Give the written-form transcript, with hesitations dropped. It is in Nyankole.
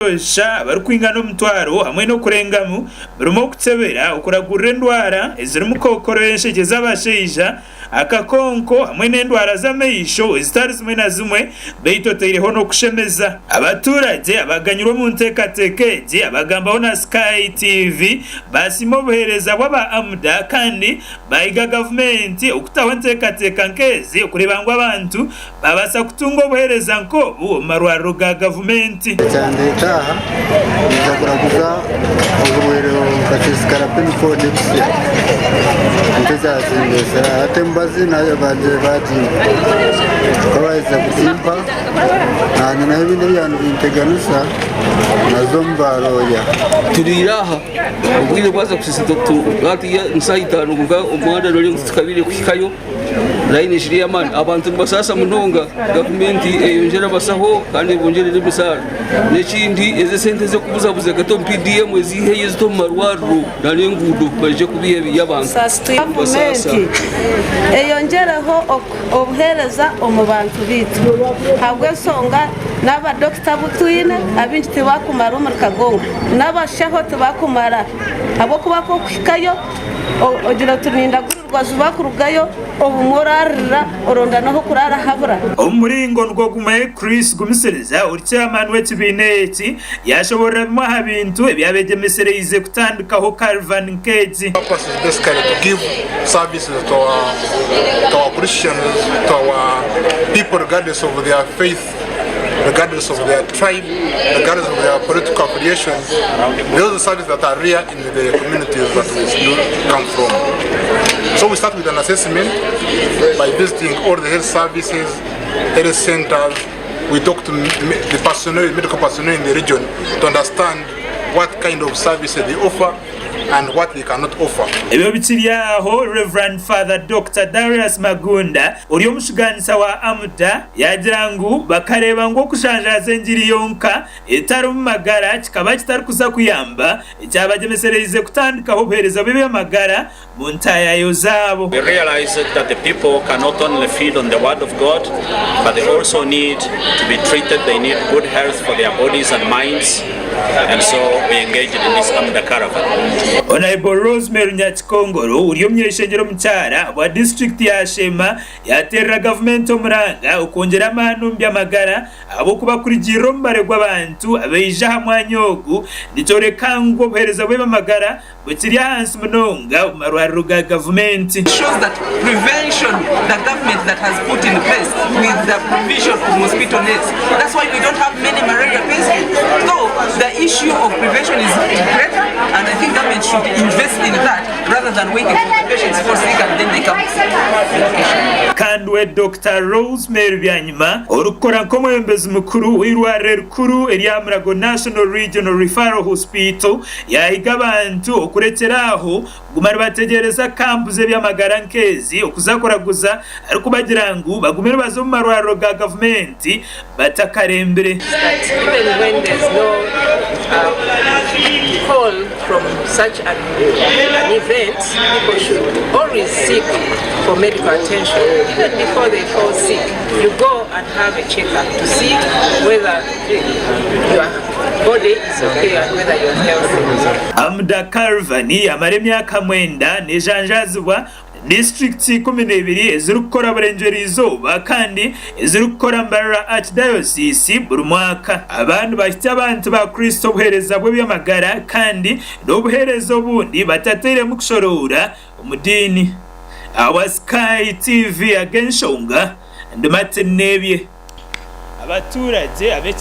Abashaija abarikwingana omutwaro hamwe n'okurengamu birimu okukyebera, okuragurira endwara ezirimu kookoro y'enshekye z'abashaija, akakonko hamwe n'endwara z'amaisho ezitari zimwe na zimwe beitu otaireho n'okushemeza. Abaturagye abaganyirwe omu nteekateeka egi abagambaho na Sky TV basiima obuheereza bw'aba AMDA kandi bahiga gavumenti okutaho enteekateeka nk'ezi okureeba ngu abantu Baabaasa kutunga obuheereza nk'obu omu marwariro ga gavumenti. Ekyandeeta aha kwija kuraguza oburwaire nka kisigara pinikoodi ebisya nikyo kyakindeesire aha. Hati emibazi nayo baagiire baagimpa ku baaherize kugimpa naanye naho ebindi ebyaba nibinteganisa naza omu baarooya. Turiire aha obwire bwaza kushusha eshaaha itaano kwonka omuhanda tukabire kuhikayo. Layini ekiri ey'amaani abantu nibasaasa munonga gavumenti eyongyere abasaho kandi ebongyerere emisaara. N'ekindi ezi esente ez'okubuzabuza gati omu PDM eziiheyo ezite omu marwariro n'enguudo baije kubiihabiiha abantu. Gavumenti eyongyereho obuheereza omu bantu baitu ahabw'enshonga n'abadokita abu twine abaingi tibakumara omuri Kagongo n'abashaho tibakumara ahabw'okuba ku orikuhikayo ogira oti nindagurirwa. Wazuba kurugayo, obumwe oraririra, oronda n'ah'okuraara habura. Omu muringo nigwo gumwe, Chris Gumisiriza ori chairman w'ekibiina eki yaashoboorora bimwe aha bintu ebi abegyemesereize kutandikaho caravan nk'egi. Purpose is basically to give services to our, to our Christians, to our people regardless of their faith, regardless of their tribe, regardless of their political affiliation. Those are services that are rare in the communities that we come from. So we start with an assessment by visiting all the health services, health centers. We talk to the personnel, medical personnel in the region to understand what kind of services they offer and what they cannot offer. Ebyo bikiri aho, Rev. Father Dokita Darius Magunda ori omushugaanisa wa AMDA yaagira ngu bakareeba ngu okushanjaaza engiri yonka etarimu magara kikaba kitarikuza kuyamba ekyabagyemesereize kutandikaho obuheereza bw'eby'amagara mu ntaayayo zaabo. We realized that the people cannot only feed on the word of God but they also need to be treated, they need good health for their bodies and minds and so we engaged in this AMDA caravan. Honourable Rosemary Nyakikongoro ori omuny'eishengyero omukyara wa disiturikiti ya Sheema yateerera gavumenti omuranga okwongyera amaani omu by'amagara Ahabw'okuba kurugiirira omubare gw'abantu abaija aha mwanya ogu, nikyoreka ngu obuheereza bw'eby'amagara bukiri ahansi munonga omu marwariro ga gavumenti. shows that prevention the government that has put in place with the provision of mosquito nets that's why we don't have many malaria patients so the issue of prevention is greater and I think government should invest in that rather than waiting for the patients fall sick and then they come for medication. Kandi we Dokita Rosemary Byanyima, orikukora nk'omwebembezi mukuru w'eirwariro erikuru erya Mulago National Regional Referral Hospital, yaahiga abantu okurekyera aho kuguma nibategyereza kampu z'eby'amagara nk'ezi okuza kuraguza arikubagira ngu bagume nibaza omu marwariro ga gavumenti batakarembire. That even when there's no call from such an, an event, people should always seek for medical attention. Even before they fall sick, you go and have a checkup to see whether your body is okay and whether you're healthy. Amda Caravan yamara emyaka mwenda nejanjaazibwa Disiturikiti 12 ezirikukora Burengyerwa Izooba kandi ezirikukora Mbarara Archdiocese buri mwaka. Aba nibahitsya abantu ba Kristo obuheereza bw'eby'amagara kandi n'obuheereza obundi batatairemu kushoroora omu diini. Ahabwa Sky TV ag'enshonga, ndi Martin Nebye. Abaturagye ab'ekyaro.